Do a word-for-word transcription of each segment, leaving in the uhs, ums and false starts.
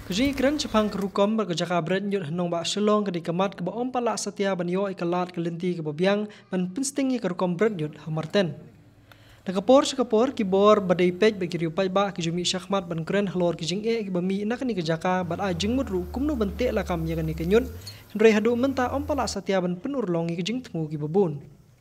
Ka jingïakren shaphang ka rukom bad ka jaka bret ñiut ha nongbah Shillong ka dei ka mat kaba ym pat lah satia ban ïoh ïa ka lad ka lynti kaba biang ban pynsting ïa ka rukom bret ñiut ha Marten. Na ka por sha ka por ki bor ba dei peit bad ki riew paidbah ki ju mih shakhmat ban kren halor ki jingeh kiba mih na kane ka jaka bad ai jingmut ruh kumno ban teh lakam ïa kane ka ñiut. Hynrei haduh mynta ym pat lah satia ban pynurlong ïa ka jingthmu kiba bun.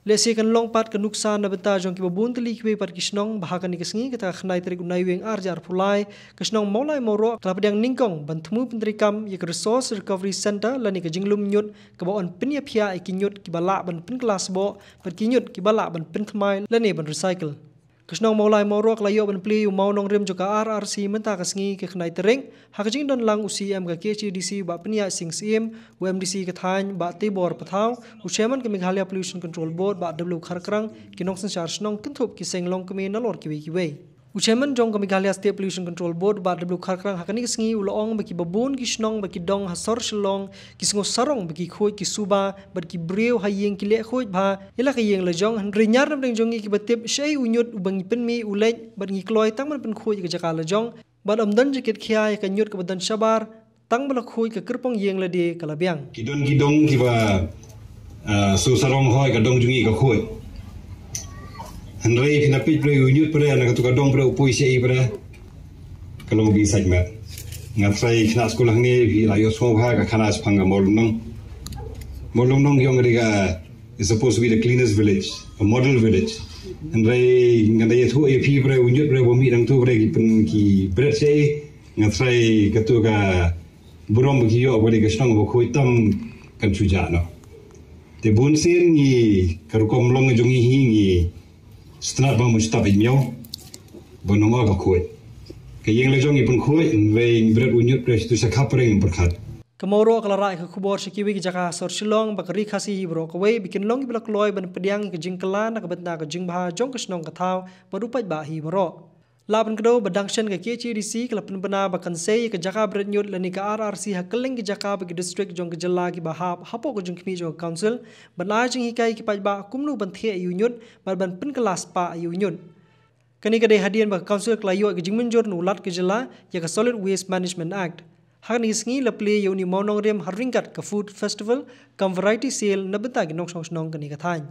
Lehse kan long pat ka nuksa na bynta jong kiba bun tylli kiwei pat ki shnong ba ha kane ka sngi kata ka khyndai tarik u Naiwieng ar hajar arphew lai ka shnong Mawlai Mawroh ka la pdiang nyngkong ban thmu pyntreikam ïa ka Resource Recovery Centre lane ka jinglum ñiut kaba yn pynïaphiah ïa ki ñiut kiba lah ban pynkylla sboh bad ki ñiut kiba lah ban pynthymmai lane ban recycle. Ka shnong Mawlai Mawroh ka la ïoh ban plie ïa u mawnongrim jong ka R R C mynta ka sngi ka khyndai tarik ha ka jingdon lang u C E M ka K H A D C Bah Pynïaid Sing Syiem, u M D C ka thaiñ Bah Teibor Pathaw, u Chairman ka Meghalaya Pollution Control Board Bah W Kharkrang, ki nongsynshar shnong kynthup ki seng longkmie nalor kiwei kiwei. U Chairman jong ka Meghalaya State Pollution Control Board Bah W Kharkrang ha kane ka sngi u la ong ba kiba bun ki shnong ba ki dong ha sor Shillong ki sngew sarong ba ki khuid ki suba bad ki briew ha ïing ki leh khuid bha ïa la ka ïing la jong, hynrei ñiar na pdeng jong ngi kiba tip shaei u ñiut uba ngi pynmih u leit bad ngi kloi tang ban pynkhuid ïa ka jaka la jong bad ym don jakhlia ïa ka ñiut kaba don shabar tang ba la khuid ka kyrpong ïing lade ka la biang. Ki don ki dong kiba ah, sngew sarong hoi ka dong jong ngi ka khuid. Hynrei phi na peit pre u ñiut pre na katu ka dong pre u poi shaei pre. Ka long ba i sait met. Nga trai khynnah skul hangne phi la ïohsngew bha ka khana shaphang ka Mawlumnong. Mawlumnong ki ong ka dei ka is supposed to be the cleanest village, a model village. Hynrei ngan da ïathuh ïa phi pre u ñiut pre ba mih nangtu pre ki pyn ki bret shaei. Nga trai katu ka burom ba ki ïoh ba dei ka shnong ba khuid tam kan shu jah noh. Te bun sien ngi ka rukom long jong ngi hi ngi sngewtynnat ba mut stop i miaw ba nong ka khuid. Ka ïing la jong ngi pynkhuid, ngi bret u ñiut pre tu sha khap pre ngi pyrkhat. Ka Mawroh ka la rah ïa ka khubor sha kiwei ki jaka ha sor Shillong ba ka Ri Khasi hi baroh kawei ba kin long kiba la kloi ban pdiang ïa ka jingkylla na ka bynta ka jingbha jong ka shnong ka thaw bad u paidbah hi baroh. Lah ban kdew ba dang shen ka K H A D C ka la pynbna ba kan sei ïa ka jaka bret ñiut lane ka R R C ha kylleng ki jaka bad ki district jong ka jylla kiba hap hapoh ka jingkhmih jong ka council ban ai jinghikai ïa ki paidbah kumno ban thiah ïa u ñiut bad ban pynkylla spah ïa u ñiut. Kane ka dei hadien ba ka council ka la ïoh ïa ka jingmynjur na u Lat ka jylla ïa ka Solid Waste Management Act. Ha kane ka sngi la plie ïa une u mawnongrim ha ryngkat ka food festival kam variety sale na bynta ki nongshong shnong kane ka thaiñ.